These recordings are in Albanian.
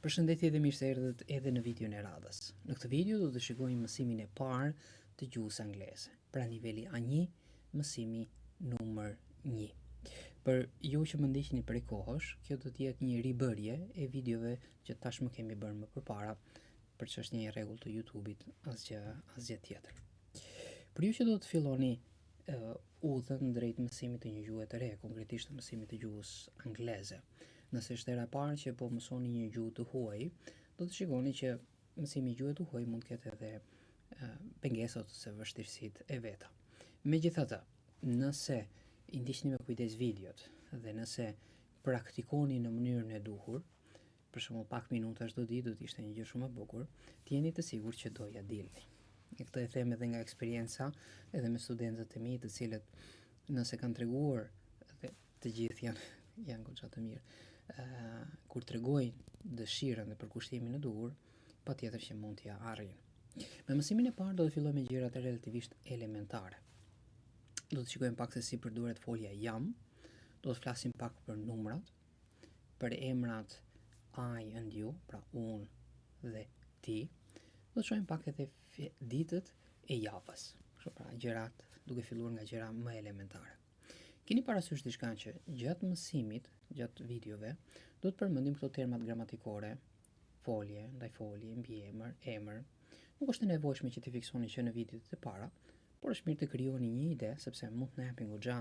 Përshëndetje dhe mirë se erdhët edhe në videon e radhës. Në këtë video do të shikojmë mësimin e parë të gjuhës angleze, pra niveli A1, mësimi numër 1. Për ju që më ndiqni prej kohësh, kjo do të jetë një ribërje e videove që tashmë kemi bërë më përpara për çështjen e rregullt të YouTube-it, asgjë asgjë tjetër. Për ju që do të filloni uh, udhën drejt mësimit të një gjuhe të re, konkretisht të mësimit të gjuhës angleze. Nëse është hera e parë që po mësoni një gjuhë të huaj, do të shikoni që mësimi i gjuhës të huaj mund të ketë edhe pengesat ose vështirësitë e veta. Megjithatë, nëse i ndiqni me kujdes videot dhe nëse praktikoni në mënyrën e duhur, për shembull pak minuta çdo ditë do të ishte një gjë shumë e bukur, të jeni të sigurt që do ja dilni. E këtë e them edhe nga eksperienca, edhe me studentët e mi, të cilët nëse kanë treguar dhe të gjithë janë janë goxha të mirë. Ë uh, kur tregojnë dëshirën dhe përkushtimin e duhur, patjetër që mund t'ia arrijnë. Me mësimin e parë do të fillojmë me gjërat relativisht elementare. Do të shikojmë pak se si përdoret folja jam, do të flasim pak për numrat, për emrat I and you, pra unë dhe ti. Do të shohim pak edhe ditët e javës. Kështu pra gjërat duke filluar nga gjëra më elementare. Keni parasysh diçka që gjatë mësimit, gjatë videove, do të përmendim këto termat gramatikore, folje, ndajfolje, mbiemër, emër. Nuk është e nevojshme që t'i fiksoni që në videot e para, por është mirë të krijoni një ide sepse mund të na japin goxha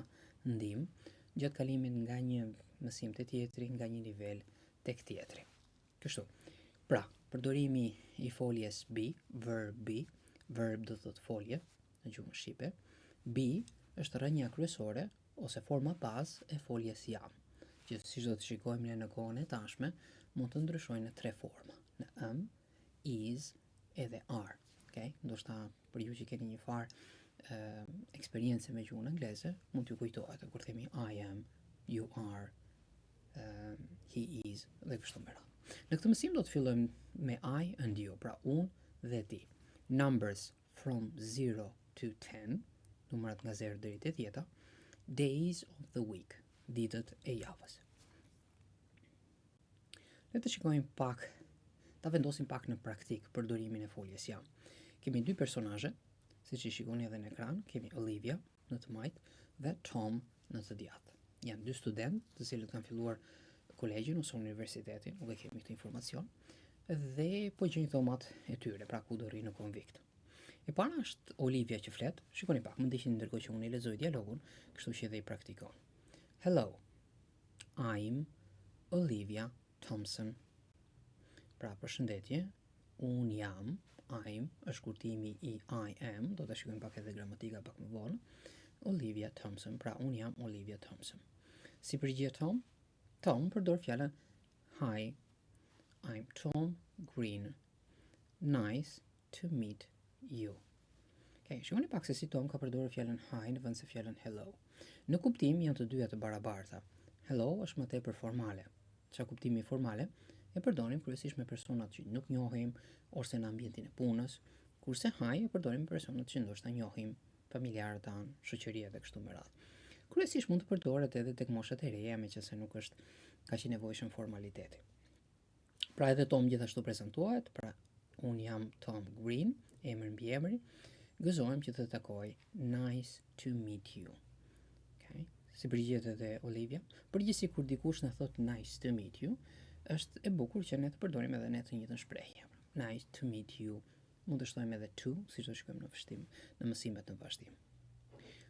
ndihmë gjatë kalimit nga një mësim te tjetri, nga një nivel tek tjetri. Kështu. Pra, përdorimi i foljes be, verb be, verb do të thotë folje në gjuhën shqipe, be është rrënja kryesore ose forma bazë e foljes jam, që siç do të shikojmë ne në kohën e tashme, mund të ndryshojnë në tre forma, në am, is edhe are. Okay? Ndoshta për ju që keni një farë uh, eksperience me gjuhën angleze, mund t'ju kujtohet kur themi I am, you are, uh, he is dhe kështu me radhë. Në këtë mësim do të fillojmë me I and you, pra unë dhe ti. Numbers from 0 to 10, numrat nga 0 deri te 10, days of the week, ditët e javës. Le të shikojmë pak, ta vendosim pak në praktik përdorimin e foljes jam. Kemi dy personazhe, siç i shikoni edhe në ekran, kemi Olivia në të majtë dhe Tom në të djathtë. Janë dy studentë të cilët kanë filluar kolegjin ose universitetin, nuk e kemi këtë informacion, dhe po gjejnë dhomat e tyre, pra ku do rrinë në konvikt. E para është Olivia që flet, shikoni pak, më ndiqni ndërkohë që unë i lexoj dialogun, kështu që edhe i praktikon. Hello, I'm Olivia Thompson. Pra, përshëndetje, unë jam, I'm, është shkurtimi i I am, do të shikojmë pak edhe gramatika pak më vonë, Olivia Thompson, pra unë jam Olivia Thompson. Si përgjigje Tom? Tom përdor fjalën Hi, I'm Tom Green. Nice to meet you. Okay, shikoni pak se si Tom ka përdorur fjalën hi në vend se fjalën hello. Në kuptim janë të dyja të barabarta. Hello është më tepër formale. Çka kuptimi formale? E përdorim kryesisht me personat që nuk njohim ose në ambientin e punës, kurse hi e përdorim me personat që ndoshta njohim, familjarët tanë, shoqëria dhe kështu me radhë. Kryesisht mund të përdoret edhe tek moshat e reja, meqense nuk është kaq i nevojshëm formaliteti. Pra edhe Tom gjithashtu prezantohet, pra unë jam Tom Green, emër mbi emrin, gëzohem që të takoj. Nice to meet you. Okay. Si përgjigjet edhe Olivia. Përgjithësi kur dikush na thot nice to meet you, është e bukur që ne të përdorim edhe ne të njëjtën shprehje. Nice to meet you. Mund të shtojmë edhe too, siç do shikojmë në vështim, në mësimet në vazhdim.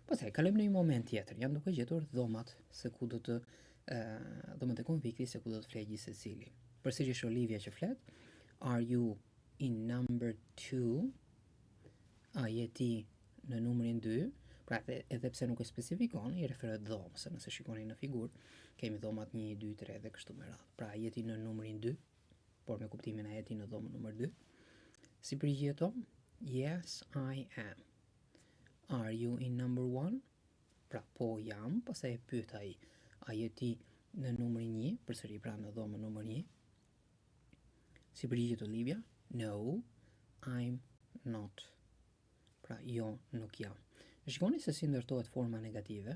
Pastaj kalojmë në një moment tjetër. Janë duke gjetur dhomat se ku do të ë dhomat e konviktit se ku do të flejë gjithsecili. Përsëri është Olivia që flet. Are you in number 2? A je ti në numrin 2? Pra edhe, edhe pse nuk e specifikon, i referohet dhomës, se nëse shikoni në figurë, kemi dhomat 1, 2, 3 dhe kështu me radhë. Pra je ti në numrin 2, por me kuptimin a je ti në dhomën numër 2. Si përgjigjet Tom? Yes, I am. Are you in number 1? Pra, po jam, pastaj e pyet ai, a je ti në numrin 1, përsëri pra në dhomën numër 1? Si përgjigjet Olivia? No, I'm not. Pra, jo, nuk jam. Shikoni se si ndërtohet forma negative,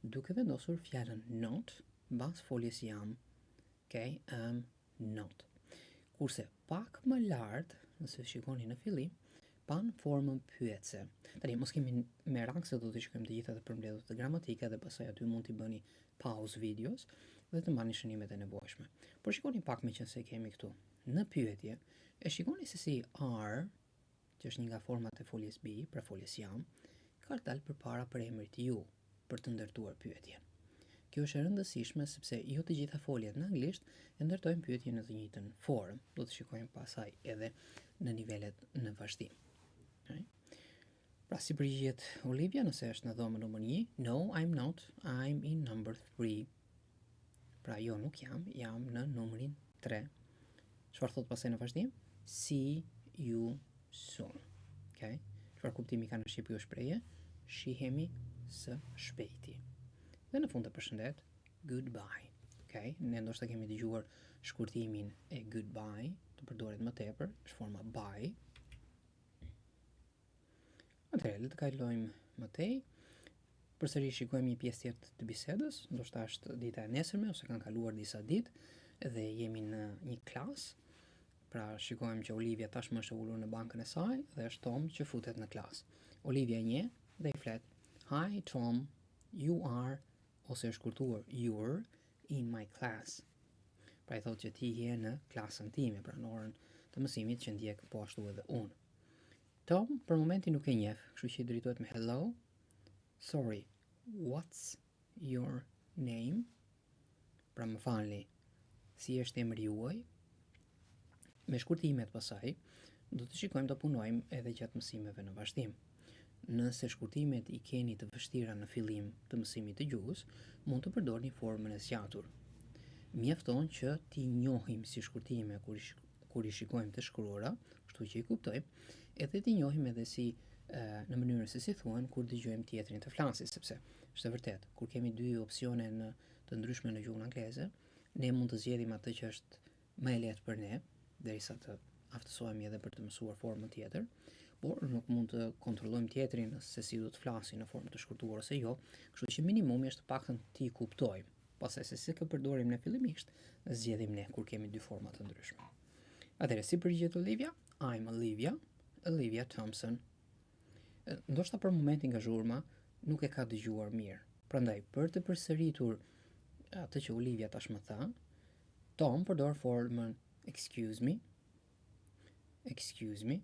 duke vendosur fjalën not mbas foljes jam. Okay, am not. Kurse pak më lart, nëse shikoni në fillim, pamë formën pyetëse. Tani mos kemi merak se do të shikojmë të gjitha të përmbledhur të gramatika dhe pastaj aty mund t'i bëni pauzë videos dhe të mbani shënimet e nevojshme. Por shikoni pak meqenëse kemi këtu. Në pyetje, e shikoni se si are, që është një nga format e foljes be, pra foljes jam, ka dalë përpara përemrit you për të ndërtuar pyetjen. Kjo është e rëndësishme sepse jo të gjitha foljet në anglisht e ndërtojnë pyetjen në të njëjtën formë. Do të shikojmë pastaj edhe në nivelet në vazhdim. Okay. Pra si përgjigjet Olivia nëse është në dhomën numër 1? No, I'm not. I'm in number 3. Pra jo, nuk jam, jam në numrin 3. Çfarë thot pastaj në vazhdim? See you soon. Okay? Çfarë kuptimi ka në shqip kjo shprehje? Shihemi së shpejti. Dhe në fund të përshëndet, goodbye. Okay? Ne ndoshta kemi dëgjuar shkurtimin e goodbye, të përdoret më tepër, është forma bye. Atëherë, le të kalojmë më tej. Përsëri shikojmë një pjesë tjetër të bisedës, ndoshta është dita e nesërme ose kanë kaluar disa ditë dhe jemi në një klasë. Pra shikojmë që Olivia tashmë është ulur në bankën e saj dhe është Tom që futet në klasë. Olivia e njeh dhe i flet: "Hi Tom, you are ose është shkurtuar you're in my class." Pra i thotë që ti je në klasën time, pra në orën të mësimit që ndjek po ashtu edhe unë. Tom për momentin nuk e njeh, kështu që i drejtohet me hello. Sorry, what's your name? Pra më falni, si është emri juaj? Me shkurtimet pasaj, do të shikojmë të punojmë edhe gjatë mësimeve në vazhdim. Nëse shkurtimet i keni të vështira në fillim të mësimit të gjuhës, mund të përdorni formën e zgjatur. Mjafton që t'i njohim si shkurtime kur i, kur i shikojmë të shkruara, kështu që i kuptojmë, edhe t'i njohim edhe si në mënyrën se si thuhen kur dëgjojmë tjetrin të flasi, sepse është e vërtetë, kur kemi dy opsione në të ndryshme në gjuhën angleze, ne mund të zgjedhim atë që është më e lehtë për ne, derisa të aftësohemi edhe për të mësuar formën tjetër, por nuk mund të kontrollojmë tjetrin se si do të flasi në formë të shkurtuar ose jo, kështu që minimumi është të paktën t'i kuptojmë. Pastaj se si të përdorim ne fillimisht, zgjedhim ne kur kemi dy forma të ndryshme. Atëherë, si përgjigjet Olivia? I'm Olivia, Olivia Thompson. Ndoshta për momentin nga zhurma nuk e ka dëgjuar mirë. Prandaj, për të përsëritur atë që Olivia tashmë tha, Tom përdor formën excuse me, excuse me.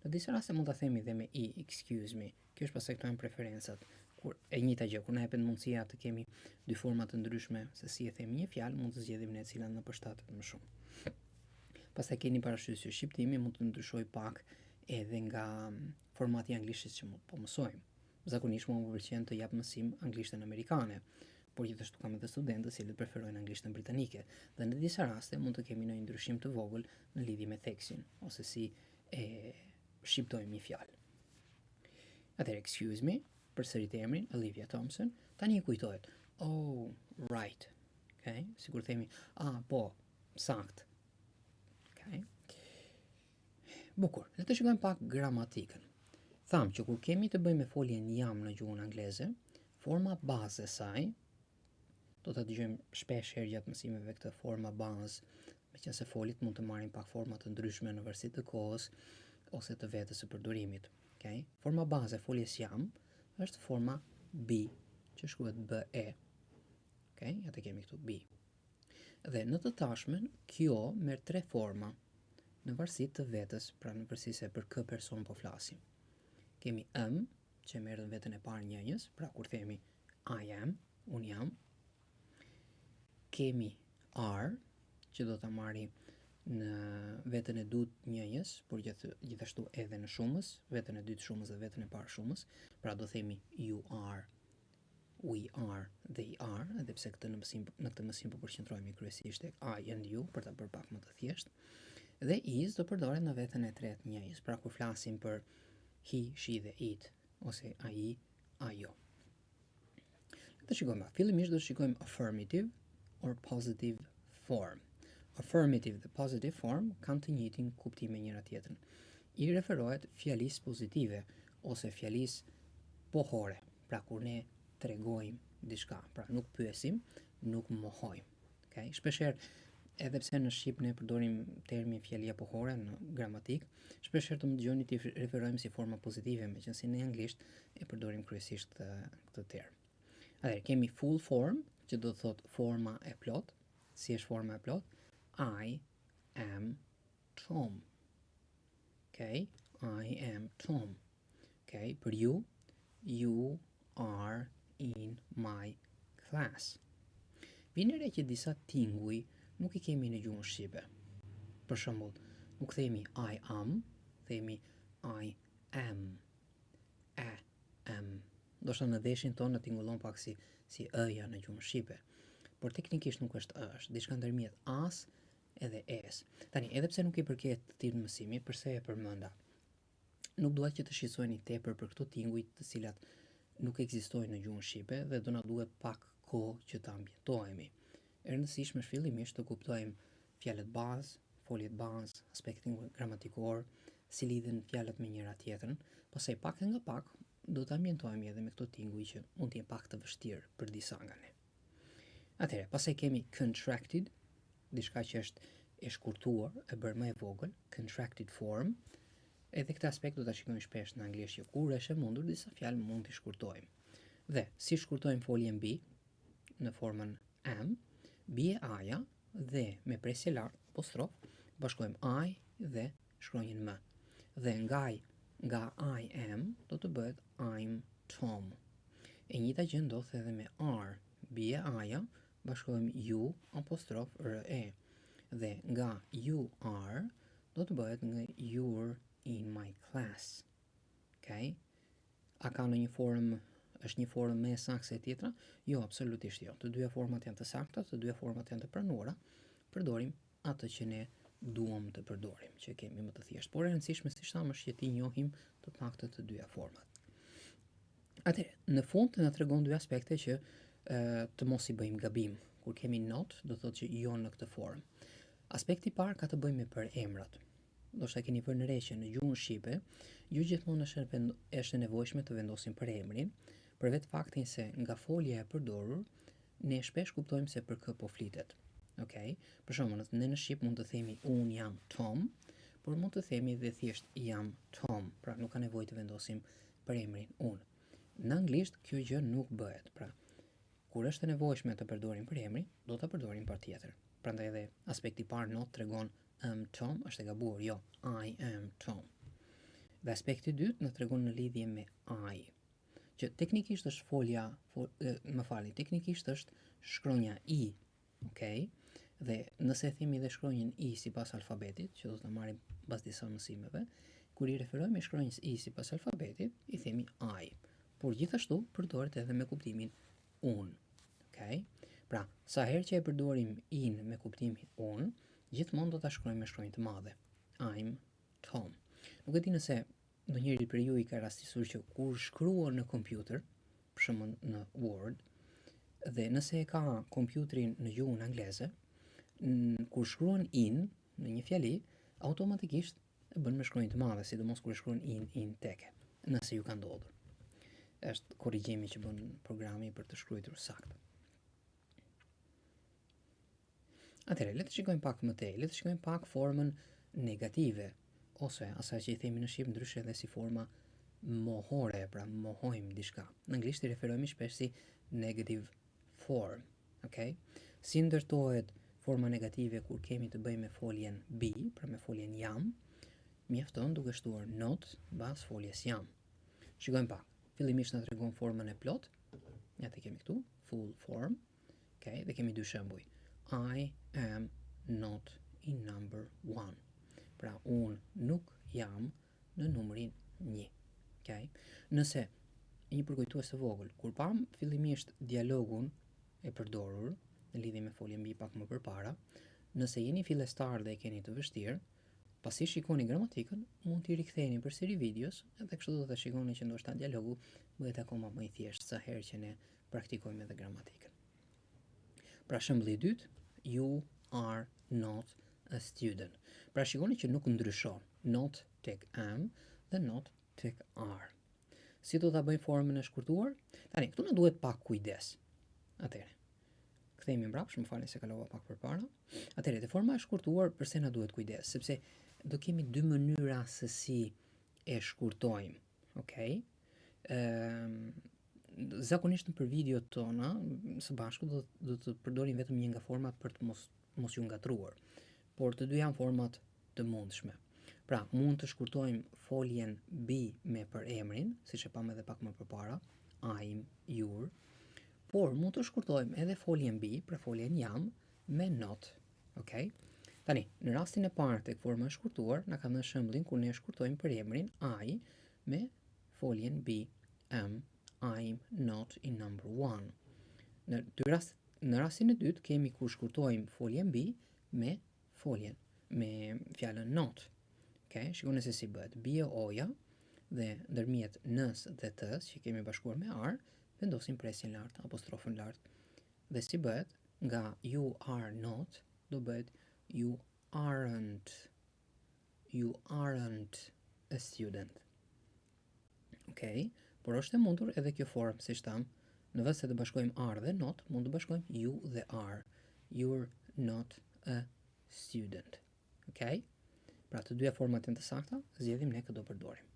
Në disa raste mund ta themi dhe me i, excuse me. Kjo është pastaj këto janë preferencat. Kur e njëjta gjë, kur na jepet mundësia të kemi dy forma të ndryshme se si e themi një fjalë, mund të zgjedhim ne cila na përshtatet më shumë. Pastaj keni parasysh që shqiptimi mund të ndryshojë pak edhe nga formati i anglishtes që po mësojmë. Zakonisht mua më pëlqen të jap mësim anglishtën amerikane, por gjithashtu kam edhe studentë të cilët preferojnë anglishtën britanike dhe në disa raste mund të kemi ndonjë ndryshim të vogël në lidhje me theksin ose si e shqiptojmë një fjalë. Atëherë, excuse me, përsërit emrin Olivia Thompson, tani i kujtohet. Oh, right. Okay, sikur themi, ah, po, sakt. Okay. Bukur, le të shikojmë pak gramatikën. Tham që kur kemi të bëjmë me foljen jam në gjuhën angleze, forma bazë e saj, do ta dëgjojmë shpesh herë gjatë mësimeve këtë forma bazë, meqenëse foljet mund të marrin pak forma të ndryshme në varësi të kohës ose të vetës së përdorimit. Okay? Forma bazë e foljes jam është forma be, që shkruhet B E. Okay? Ja të kemi këtu be. Dhe në të tashmen, kjo merr tre forma në varësi të vetës, pra në varësi se për kë person po flasim. Kemi am, që merr në vetën e parë njëjës, pra kur themi I am, unë jam. Kemi are, që do ta marri në vetën e dytë njëjës, por gjithashtu edhe në shumës, vetën e dytë shumës dhe vetën e parë shumës, pra do themi you are, we are, they are, edhe pse këtë në mësim në këtë mësim po përqendrohemi kryesisht tek I and you për ta bërë pak më të thjeshtë. Dhe is do përdoret në vetën e tretë njëjës, pra kur flasim për he, she dhe it, ose ai, ajo. Le të shikojmë. Fillimisht do të shikojmë affirmative or positive form. Affirmative dhe positive form kanë të njëjtin kuptim me njëra tjetrën. I referohet fjalisë pozitive ose fjalisë pohore, pra kur ne tregojmë diçka, pra nuk pyesim, nuk mohojmë. Okay? Shpeshherë Edhe pse në shqip ne përdorim termin fjalia pohore në gramatikë, shpesh herë do më dëgjoni t'i referojmë si forma pozitive, meqenëse në anglisht e përdorim kryesisht këtë, këtë term. Atëherë kemi full form, që do të thotë forma e plotë. Si është forma e plotë? I am Tom. Okay, I am Tom. Okay, për ju, you are in my class. Vini re që disa tinguj nuk i kemi në gjuhën shqipe. Për shembull, nuk themi I am, themi I am. A am. Ndoshta në veshin tonë na tingullon pak si si ë-ja në gjuhën shqipe. Por teknikisht nuk është ë, është diçka ndërmjet as edhe es. Tani, edhe pse nuk i përket këtij mësimi, përse e përmenda? Nuk dua që të shqetësoheni tepër për këto tinguj të cilat nuk ekzistojnë në gjuhën shqipe dhe do na duhet pak kohë që të ambientohemi. E rëndësishme është fillimisht të kuptojmë fjalët bazë, foljet bazë, aspektin gramatikor, si lidhen fjalët me njëra tjetrën, pastaj pak e nga pak do të ambientohemi edhe me këto tinguj që mund të jenë pak të vështirë për disa nga ne. Atëherë, pastaj kemi contracted, diçka që është e shkurtuar, e bërë më e vogël, contracted form. Edhe këtë aspekt do ta shikojmë shpesh në anglisht që kur është e mundur disa fjalë mund t'i shkurtojmë. Dhe si shkurtojmë foljen be në formën am, bie a-ja dhe me presje lart, apostrof, bashkojmë I dhe shkronjën m. Dhe nga I, nga I am do të bëhet I'm Tom. E njëjta gjë ndodh edhe me are, bie a-ja, bashkojmë U apostrof R E. Dhe nga you are do të bëhet nga you're in my class. Okay? A ka ndonjë formë, është një formë më e saktë se tjetra? Jo, absolutisht jo. Të dyja format janë të sakta, të dyja format janë të pranuara. Përdorim atë që ne duam të përdorim, që kemi më të thjeshtë. Por e rëndësishme, siç thamë, është që t'i njohim të paktën të dyja format. Atëherë, në fund na tregon dy aspekte që e, të mos i bëjmë gabim. Kur kemi not, do thotë që jo në këtë formë. Aspekti i parë ka të bëjë me përemrat. Ndoshta keni vënë re që në gjuhën shqipe, jo gjithmonë është e është e nevojshme të vendosim përemrin, për vetë faktin se nga folja e përdorur, ne shpesh kuptojmë se për kë po flitet. Okej? Për shembull, ne në shqip mund të themi unë jam Tom, por mund të themi dhe thjesht jam Tom, pra nuk ka nevojë të vendosim përemrin unë. Në anglisht kjo gjë nuk bëhet, pra kur është e nevojshme të përdorim përemrin, do ta përdorim patjetër. Prandaj edhe aspekti i parë not tregon am Tom është e gabuar, jo, I am Tom. Dhe aspekti i dytë na tregon në lidhje me I, që teknikisht është folja, fol, më falni, teknikisht është shkronja I, okay? Dhe nëse e themi dhe shkronjën I sipas alfabetit, që do ta marrim pas disa mësimeve, kur i referohemi shkronjës I sipas alfabetit, i themi I. Por gjithashtu përdoret edhe me kuptimin unë. Okay? Pra, sa herë që e përdorim in me kuptimin unë, gjithmonë do ta shkruajmë me shkronjë të madhe. I'm Tom. Nuk e di nëse ndonjëri prej ju i ka rastisur që kur shkruan në kompjuter, për shembull në Word, dhe nëse e ka kompjuterin në gjuhën angleze, kur shkruan in në një fjali, automatikisht e bën me shkronjë të madhe, sidomos kur e shkruan in in teke, nëse ju ka ndodhur. Është korrigjimi që bën programi për të shkruar saktë. Atëherë, le të shikojmë pak më tej, le të shikojmë pak formën negative, ose asaj që i themi në shqip ndryshe edhe si forma mohore, pra mohojmë diçka. Në anglisht i referohemi shpesh si negative form, okay? Si ndërtohet forma negative kur kemi të bëjmë me foljen be, pra me foljen jam, mjafton duke shtuar not mbas foljes jam. Shikojmë pak. Fillimisht na tregon formën e plot. Ja të kemi këtu, full form. Okay, dhe kemi dy shembuj. I am not in number one. Pra, unë nuk jam në numrin 1. Okay? Nëse një përkujtues të vogël, kur pam fillimisht dialogun e përdorur në lidhje me foljen be pak më përpara, nëse jeni fillestar dhe e keni të vështirë, pasi shikoni gramatikën, mund t'i riktheheni përsëri videos edhe kështu do të shikoni që ndoshta dialogu bëhet akoma më i thjeshtë sa herë që ne praktikojmë edhe gramatikën. Pra shembulli i dytë, you are not a student. Pra shikoni që nuk ndryshon, not tek am dhe not tek are. Si do ta bëjmë formën e shkurtuar? Tani, këtu na duhet pak kujdes. Atëherë, Kthehemi mbrapsht, më falni se kalova pak përpara. Atëherë, te forma e shkurtuar, përse na duhet kujdes? Sepse do kemi dy mënyra se si e shkurtojmë, okay? Ehm, zakonisht nëpër videot tona së bashku do do të përdorim vetëm një nga format për të mos mos ju ngatërruar. Por të dy janë format të mundshme. Pra, mund të shkurtojmë foljen be me përemrin, siç e pamë edhe pak më përpara, I'm, you're, por mund të shkurtojmë edhe foljen be, pra foljen jam, me not. Ok? Tani, në rastin e parë tek forma e shkurtuar, na ka dhënë shembullin kur ne shkurtojmë përemrin I me foljen be, am, I'm not in number one. Në dy rast, në rastin e dytë kemi kur shkurtojmë foljen be me foljen, me fjalën not. Ok, shikoni se si bëhet. Bie o-ja dhe ndërmjet n-s dhe t-s që kemi bashkuar me are, vendosim presjen lart, apostrofën lart. Dhe si bëhet? Nga you are not do bëhet you aren't. You aren't a student. Ok, por është e mundur edhe kjo formë, siç thamë, në vend se të bashkojmë are dhe not, mund të bashkojmë you dhe are. You're not a student. Ok? Pra të dyja format janë të sakta, zgjedhim ne këtë do përdorim.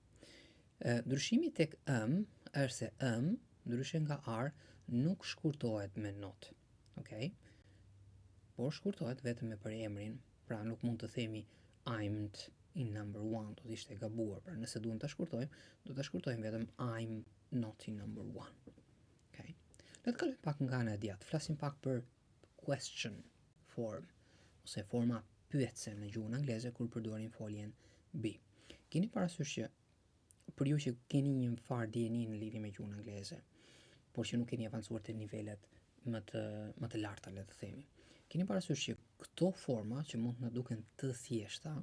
E, ndryshimi tek am është se am, ndryshe nga are, nuk shkurtohet me not. Ok? Por shkurtohet vetëm me përemrin. Pra nuk mund të themi I'm in number one, do të ishte gabuar. Pra nëse duam ta shkurtojmë, do ta shkurtojmë vetëm I'm not in number one. Ok? Le të kalojmë pak nga ana e djathtë. Flasim pak për question form ose forma pyetëse në gjuhën angleze kur përdorim foljen be. Keni parasysh që për ju që keni një farë dijeni në lidhje me gjuhën angleze, por që nuk keni avancuar te nivelet më të më të larta, le të themi. Keni parasysh që këto forma që mund të na duken të thjeshta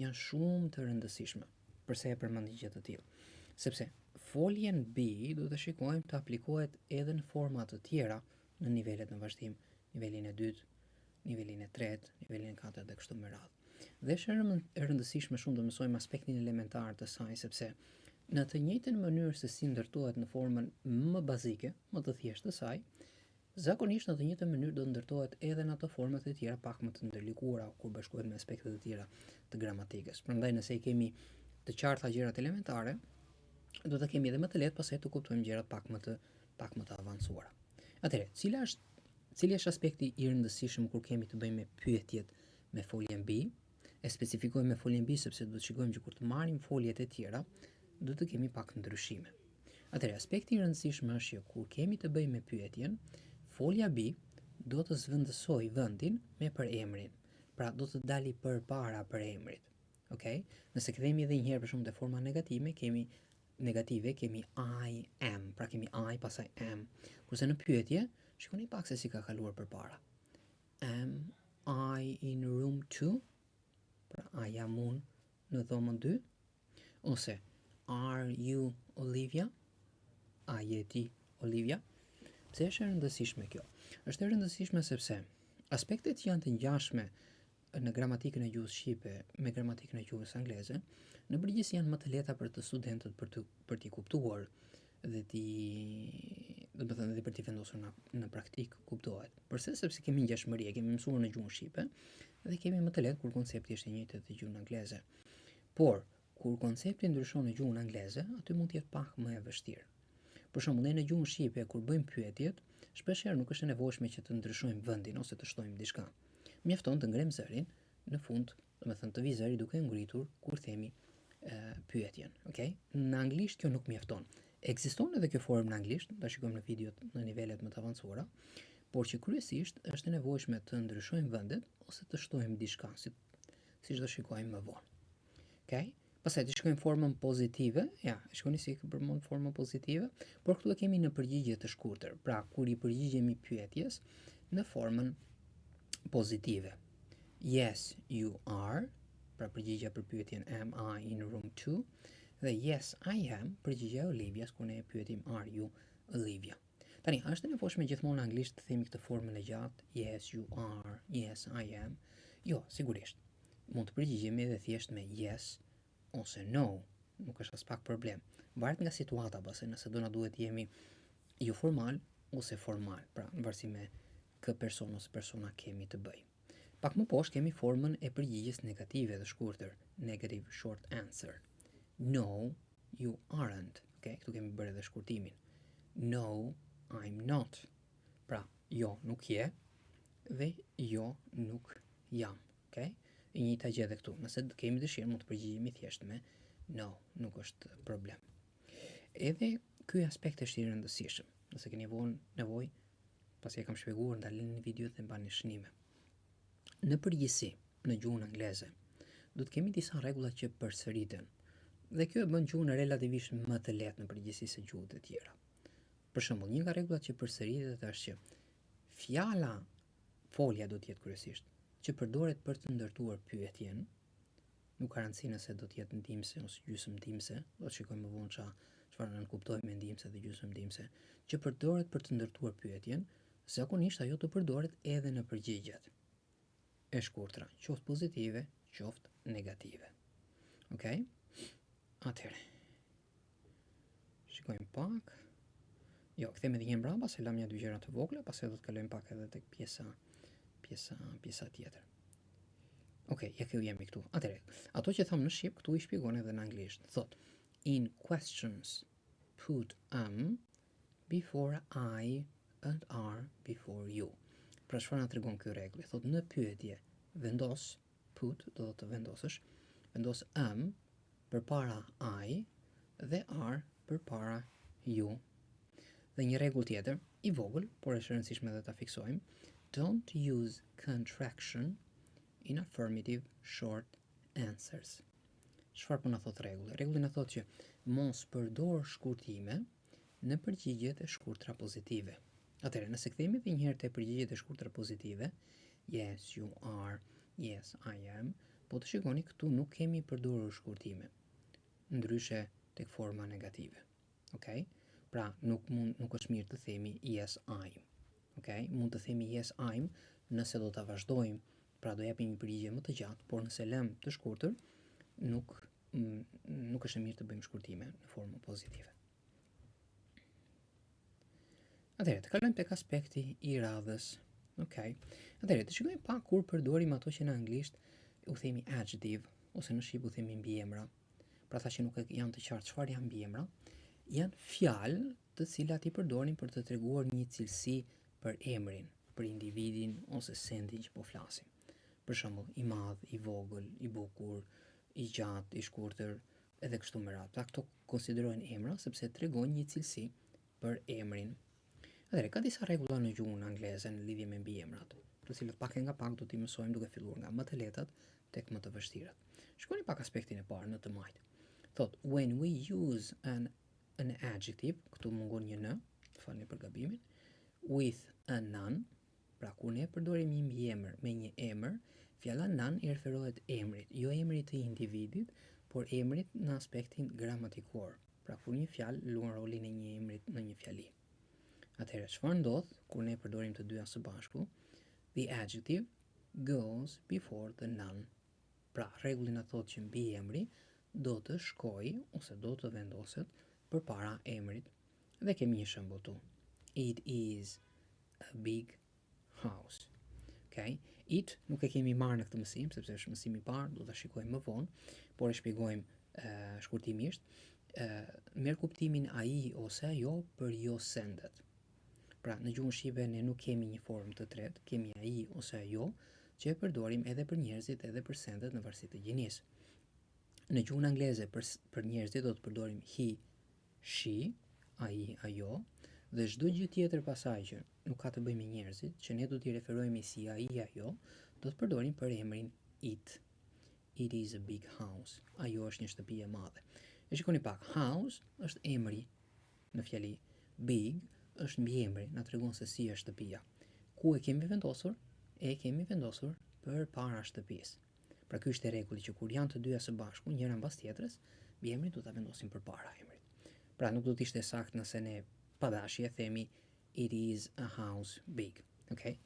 janë shumë të rëndësishme. Përse e përmend një gjë të tillë? Sepse foljen be do të shikojmë të aplikohet edhe në forma të tjera në nivelet në vazhdim, nivelin e dytë, nivelin e tretë, nivelin e katërt dhe kështu me radhë. Dhe është e rëndësishme shumë të mësojmë aspektin elementar të saj sepse në të njëjtën mënyrë se si ndërtohet në formën më bazike, më të thjeshtë të saj, zakonisht në të njëjtën mënyrë do të ndërtohet edhe në ato format e tjera pak më të ndërlikuara kur bashkohet me aspekte të tjera të gramatikës. Prandaj nëse i kemi të qarta gjërat elementare, do të kemi edhe më të lehtë pastaj të kuptojmë gjërat pak më të pak më të avancuara. Atëherë, cila është cili është aspekti i rëndësishëm kur kemi të bëjmë me pyetjet me foljen be? E specifikojmë me foljen be sepse do të shikojmë që kur të marrim foljet e tjera, do të kemi pak ndryshime. Atëherë, aspekti i rëndësishëm është që kur kemi të bëjmë me pyetjen, folja be do të zvendësoj vendin me përemrin. Pra do të dali përpara përemrit. Okej? Nëse kthehemi edhe një herë për shembull te forma negative, kemi negative kemi I am, pra kemi I pasaj am. Kurse në pyetje, shikoni pak se si ka kaluar përpara. Am I in room 2? Pra a jam unë në dhomën 2? Ose Are you Olivia? A je ti Olivia? Pse është e rëndësishme kjo? Është e rëndësishme sepse aspektet që janë të ngjashme në gramatikën e gjuhës shqipe me gramatikën e gjuhës angleze, në përgjithësi janë më të lehta për të studentët për të për t'i kuptuar dhe t'i, do të thënë edhe për t'i vendosur në në praktik kuptohet. Përse? Sepse kemi ngjashmëri, e kemi mësuar në gjuhën shqipe dhe kemi më të lehtë kur koncepti është i njëjtë edhe gjuhën angleze. Por kur koncepti ndryshon në gjuhën angleze, aty mund të jetë pak më e vështirë. Për shembull, ne në gjuhën shqipe kur bëjmë pyetjet, shpesh herë nuk është e nevojshme që të ndryshojmë vendin ose të shtojmë diçka. Mjafton të ngrem zërin në fund, domethënë të vi zëri duke ngritur kur themi e, pyetjen, okay? Në anglisht kjo nuk mjafton. Ekziston edhe kjo formë në anglisht, ta shikojmë në videot në nivelet më të avancuara, por që kryesisht është e nevojshme të ndryshojmë vendet ose të shtojmë diçka, si siç do shikojmë më vonë. Okej? Pastaj të shikojmë formën pozitive, ja, e shikoni si përmend formën pozitive, por këtu e kemi në përgjigje të shkurtër. Pra, kur i përgjigjemi pyetjes në formën pozitive. Yes, you are, pra përgjigja për pyetjen am I in room 2 dhe yes, I am, përgjigja e Olivias kur ne e pyetim are you Olivia. Tani, a është e nevojshme gjithmonë në anglisht të themi këtë formën e gjatë, yes, you are, yes, I am? Jo, sigurisht. Mund të përgjigjemi edhe thjesht me yes ose no, nuk është as pak problem. Varet nga situata, pastaj nëse do na duhet jemi jo formal ose formal, pra në varësi me kë person ose persona kemi të bëjmë. Pak më poshtë kemi formën e përgjigjes negative të shkurtër, negative short answer. No, you aren't. Ok, këtu kemi bërë edhe shkurtimin. No, I'm not. Pra, jo, nuk je dhe jo, nuk jam. Ok? E njëjta gjë edhe këtu. Nëse kemi dëshirë mund të përgjigjemi thjesht me no, nuk është problem. Edhe ky aspekt është i rëndësishëm. Nëse keni vonë nevojë, pasi e kam shpjeguar, ndaleni në video dhe mbani shënime. Në përgjithësi, në gjuhën angleze, do të kemi disa rregulla që përsëriten. Dhe kjo e bën gjuhën relativisht më të lehtë në përgjithësi se gjuhët e tjera. Për shembull, një nga rregullat që përsëritet është që fjala folja do të jetë kryesisht që përdoret për të ndërtuar pyetjen, nuk ka rëndësi nëse do të jetë ndihmëse ose gjysmë ndihmëse, do të shikojmë më vonë ça çfarë nënkuptojmë me ndihmëse dhe gjysmë ndihmëse, që përdoret për të ndërtuar pyetjen, zakonisht ajo të përdoret edhe në përgjigjet e shkurtra, qoftë pozitive, qoftë negative. Okej? Atëherë. Shikojmë pak. Jo, kthehemi edhe një herë mbrapa, se lam një dy gjëra të vogla, pastaj do të kalojmë pak edhe tek pjesa pjesa pjesa tjetër. Okej, ja kjo jemi këtu. Atëherë, ato që tham në shqip këtu i shpjegon edhe në anglisht. Thot, in questions put am before I and are before you. Pra çfarë na tregon ky rregull? Thot në pyetje vendos put do të vendosësh, vendos am përpara I dhe are përpara you. Dhe një rregull tjetër, i vogël, por është e rëndësishme edhe ta fiksojmë, don't use contraction in affirmative short answers. Çfarë po na thot rregulli? Rregulli na thotë që mos përdor shkurtime në përgjigjet e shkurtra pozitive. Atëherë, nëse kthehemi edhe një herë te përgjigjet e shkurtra pozitive, yes you are, yes I am, po të shikoni këtu nuk kemi përdorur shkurtime. Ndryshe tek forma negative. Okej? Pra, nuk mund nuk është mirë të themi yes I'm. Okej? Mund të themi yes I'm nëse do ta vazhdojmë, pra do japim një përgjigje më të gjatë, por nëse lëm të shkurtër, nuk nuk është e mirë të bëjmë shkurtime në formë pozitive. Atëherë, të kalojmë tek aspekti i radhës. Okej. Atëherë, të shikojmë pak kur përdorim ato që në anglisht u themi adjective ose në shqip u themi mbiemra. Pra ata që nuk janë të qartë çfarë janë mbiemra, janë fjalë të cilat i përdorim për të treguar një cilësi për emrin, për individin ose sendin që po flasim. Për shembull, i madh, i vogël, i bukur, i gjatë, i shkurtër, edhe kështu me radhë. Pra këto konsiderohen emra sepse tregojnë një cilësi për emrin. Atëherë, ka disa rregulla në gjuhën angleze në lidhje me mbiemrat, të cilët pak e nga pak do t'i mësojmë duke filluar nga më të lehtat tek më të vështirat. Shikoni pak aspektin e parë në të majtë. Thot, when we use an an adjective, këtu mungon një n, falni për gabimin, with a noun, pra kur ne përdorim një mbiemër me një emër, fjala noun i referohet emrit, jo emrit të individit, por emrit në aspektin gramatikor. Pra kur një fjalë luan rolin e një emrit në një fjali. Atëherë, çfarë ndodh kur ne përdorim të dyja së bashku? The adjective goes before the noun. Pra, rregulli na thotë që mbiemri do të shkojë ose do të vendoset përpara emrit. Dhe kemi një shembull këtu. It is a big house. Okay? It nuk e kemi marrë në këtë mësim, sepse është mësimi i parë, do ta shikojmë më vonë, por e shpjegojmë uh, shkurtimisht. Uh, merr kuptimin ai ose ajo për jo sendet. Pra, në gjuhën shqipe ne nuk kemi një formë të tretë, kemi ai ose ajo, që e përdorim edhe për njerëzit edhe për sendet në varësi të gjinisë. Në gjuhën angleze për, për njerëzit do të përdorim he, she, ai, ajo, dhe çdo gjë tjetër pasaj që nuk ka të bëjë me njerëzit, që ne do t'i referojmë si ai, ajo, do të përdorim për emrin it. It is a big house. Ajo është një shtëpi e madhe. E shikoni pak, house është emri në fjali. Big është mbiemri, na tregon se si është shtëpia. Ku e kemi vendosur? E kemi vendosur për para shtëpisë. Pra ky është rregulli që kur janë të dyja së bashku, njëra mbas tjetrës, mbiemrin do ta vendosim përpara emrit. Pra nuk do të ishte saktë nëse ne pa dashje themi it is a house big. Okay?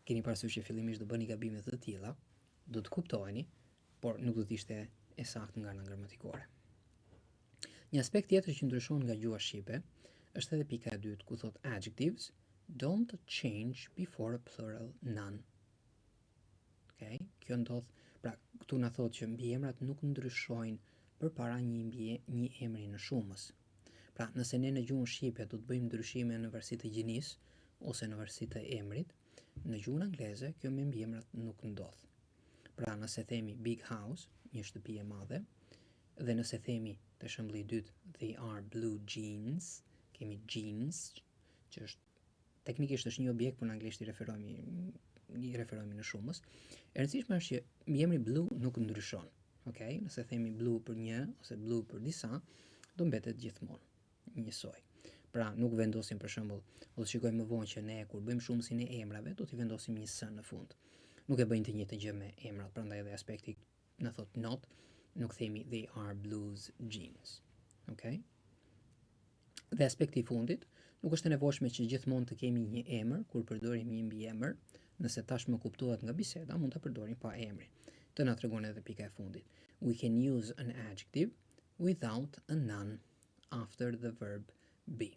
Keni parasysh që fillimisht do bëni gabime të tilla, do të kuptoheni, por nuk do të ishte e saktë nga ana gramatikore. Një aspekt tjetër që ndryshon nga gjuha shqipe është edhe pika e dytë ku thot adjectives don't change before a plural noun. Okay? Kjo ndodh, pra këtu na thotë që mbiemrat nuk ndryshojnë përpara një mbi një emri në shumës. Pra, nëse ne në gjuhën shqipe do të bëjmë ndryshime në varësi të gjinisë ose në varësi të emrit, në gjuhën angleze kjo me mbiemrat nuk ndodh. Pra, nëse themi big house, një shtëpi e madhe, dhe nëse themi te shembulli i dytë they are blue jeans, kemi jeans, që është teknikisht është një objekt, por në anglisht i referohemi i referohemi në shumës. E rëndësishme është që mbiemri blue nuk ndryshon. Okej, okay? Nëse themi blue për një ose blue për disa, do mbetet gjithmonë njësoj. Pra, nuk vendosim për shembull, do të shikojmë më vonë që ne kur bëjmë shumësin e emrave, do t'i vendosim një s në fund. Nuk e bëjmë të njëjtën gjë me emrat, prandaj edhe aspekti na thot not, nuk themi they are blues jeans. Okej? Okay? Dhe aspekti i fundit, nuk është e nevojshme që gjithmonë të kemi një emër kur përdorim një mbiemër, nëse tashmë kuptohet nga biseda, mund ta përdorim pa emrin. Të na tregon edhe pika e fundit. We can use an adjective without a noun after the verb be.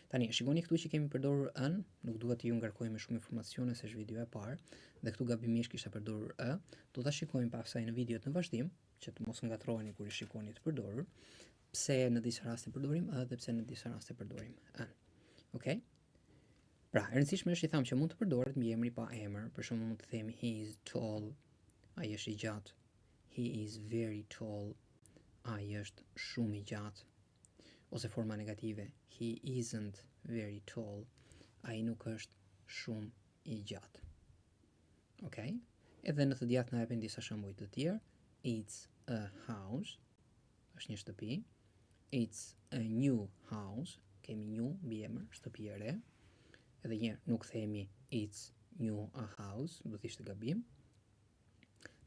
Tani, shikoni këtu që kemi përdorur an, nuk dua t'ju ngarkoj me shumë informacione se është video e parë, dhe këtu gabimisht kisha përdorur a, do ta shikojmë pastaj në videot në vazhdim, që të mos ngatroheni kur i shikoni të përdorur, pse në disa raste përdorim a dhe pse në disa raste përdorim an. Okej? Pra, e rëndësishme është i thamë që mund të përdoret mbiemri pa emër, për shembull mund të themi he is tall, ai është i gjatë. He is very tall, ai është shumë i gjatë. Ose forma negative, he isn't very tall, ai nuk është shumë i gjatë. Okej? Edhe në të djathtë na japin disa shembuj të tjerë. It's a house, është një shtëpi. It's a new house, kemi new mbiemër, shtëpi e re. Edhe një herë nuk themi it's new a house, do të ishte gabim.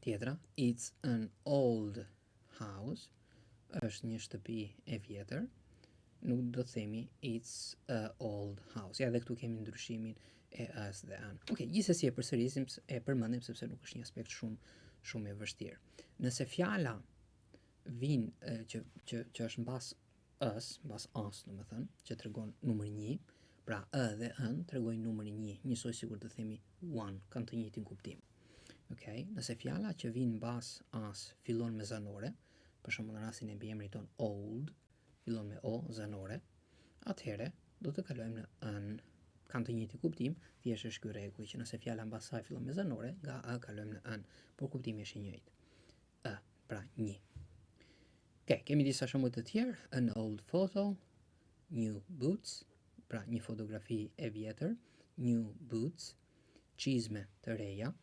Tjetra, it's an old house, është një shtëpi e vjetër. Nuk do të themi it's a old house. Ja, edhe këtu kemi ndryshimin e a-s dhe an. Okej, gjithsesi e përsërisim, e përmendim sepse nuk është një aspekt shumë shumë i vështirë. Nëse fjala vin e, që që që është mbas a-s, mbas a-s, domethënë, që tregon numri 1, pra a dhe an tregojnë numrin 1, njësoj sikur të themi one, kanë të njëjtin kuptim. Okej, nëse fjala që vin mbas a-s fillon me zanore, për shembull në rastin e mbiemrit ton old, fillon me o zanore, atëherë do të kalojmë në an. Kanë të njëjtin kuptim, thjesht është ky rregull që nëse fjala mbas saj fillon me zanore, nga a kalojmë në an, por kuptimi është i njëjtë. A, pra një. Okej, kemi disa shembuj të tjerë, an old photo, new boots, pra një fotografi e vjetër, new boots, çizme të reja,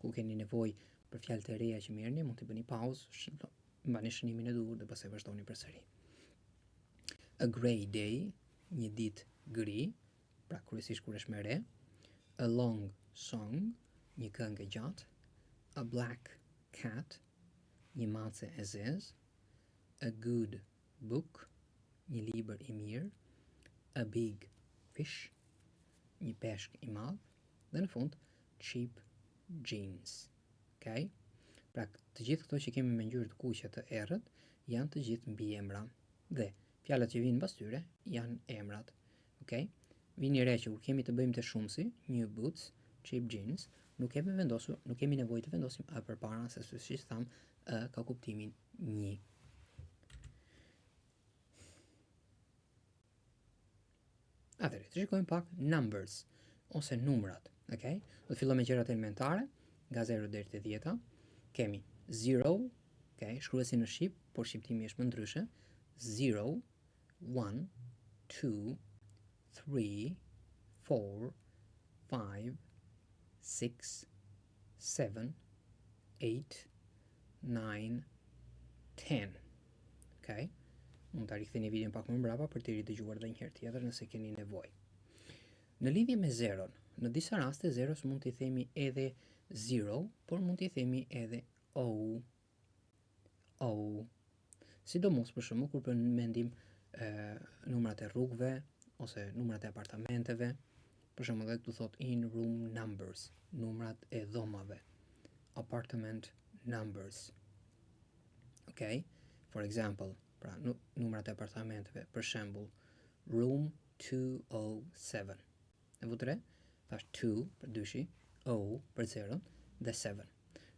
ku keni nevojë për fjalë të reja që merrni, mund të bëni pauzë, mbani shënimin e duhur dhe pastaj vazhdoni përsëri. A grey day, një ditë gri, pra kryesisht kur është me re. A long song, një këngë e gjatë. A black cat, një mace e zezë. A good book, një libër i mirë. A big fish, një peshk i madh. Dhe në fund, cheap jeans. Okay? Pra, të gjithë këto që kemi me ngjyrë të kuqe të errët janë të gjithë mbiemra. Dhe fjalët që vinë mbas tyre janë emrat. Okay? Vini re që kur kemi të bëjmë të shumësi, new boots, cheap jeans, nuk kemi vendosur, nuk kemi nevojë të vendosim a përpara, sepse siç tham, a ka kuptimin një. Atëherë, të shikojmë pak numbers ose numrat, okay? Do të fillojmë me gjërat elementare, nga 0 deri te 10. Kemi 0, okay, shkruhet si në shqip, por shqiptimi është më ndryshe. 0 1 2 3 4 5 6 7 8 9 10. Okay? Mund ta riktheni videon pak më mbrapa për të ridëgjuar edhe një herë tjetër nëse keni nevojë. Në lidhje me zeron, në disa raste zeros mund t'i themi edhe zero, por mund t'i themi edhe o. O. Sidomos për shembull kur përmendim e, numrat e rrugëve ose numrat e apartamenteve, për shembull edhe këtu thot in room numbers, numrat e dhomave, apartment numbers. Okay? For example, pra numrat e apartamenteve, për shembull, room 207. E vutë re? Thash 2 për dyshi, o për zeron dhe 7.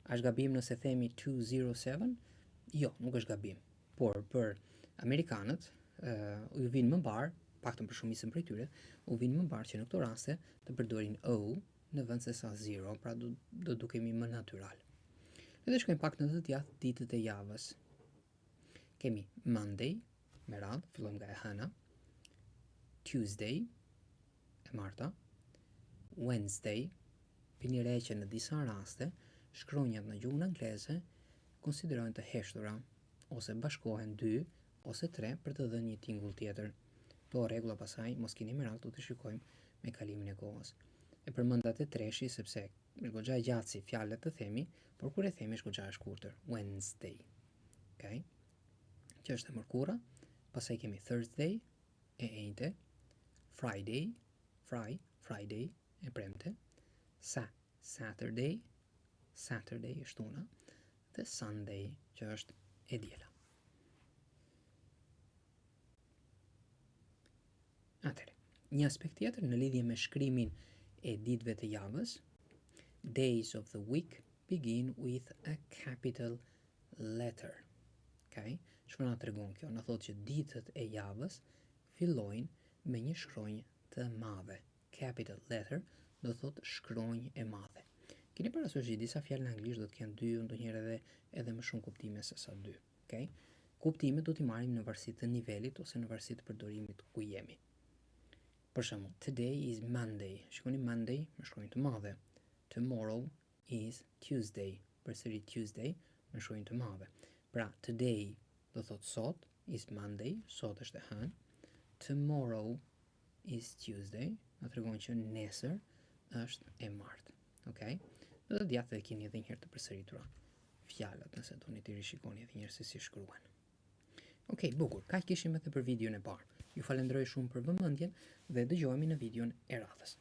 A është gabim nëse themi 207? Jo, nuk është gabim. Por për amerikanët, uh, u vjen më mbarë, paktën për shumicën prej tyre, u vjen më mbarë që në këto raste të përdorin o në vend se sa zero, pra do, do dukemi më natyral. Le të shkojmë pak në të djathtë ditët e javës. Kemi Monday, me radhë, fillojmë nga e hëna, Tuesday, e marta, Wednesday, vini re që në disa raste, shkronjat në gjuhën angleze konsiderohen të heshtura, ose bashkohen dy ose tre për të dhënë një tingull tjetër. Këto rregulla pasaj mos kini merak do t'i shikojmë me kalimin e kohës. E përmenda te treshi sepse është goxha e gjatë si fjalë të themi, por kur e themi është goxha e shkurtër. Wednesday. Okej. Që është e mërkura. Pastaj kemi Thursday, e enjte, Friday, Fri, Friday, e premte, Sa, Saturday, Saturday, e shtuna, dhe Sunday, që është e diela. Atëherë, një aspekt tjetër në lidhje me shkrimin e ditëve të javës, days of the week begin with a capital letter. Okay? Çfarë na tregon kjo? Na thotë që ditët e javës fillojnë me një shkronjë të madhe. Capital letter do thotë shkronjë e madhe. Keni parasysh që disa fjalë në anglisht do të kenë dy, ndonjëherë edhe edhe më shumë kuptime se sa dy. Okay? Kuptimet do t'i marrim në varësi të nivelit ose në varësi të përdorimit ku jemi. Për shembull, today is Monday. Shikoni Monday me shkronjë të madhe. Tomorrow is Tuesday. Përsëri Tuesday me shkronjë të madhe. Pra, today do thotë sot, is Monday, sot është e hënë. Tomorrow is Tuesday, na tregon që nesër është e martë. Okej? Në të djathtë e keni edhe një herë të përsëritura fjalët, nëse doni t'i rishikoni edhe një herë se si shkruhen. Okej, bukur. Kaq kishim edhe për videon e parë. Ju falenderoj shumë për vëmendjen dhe dëgjohemi në videon e radhës.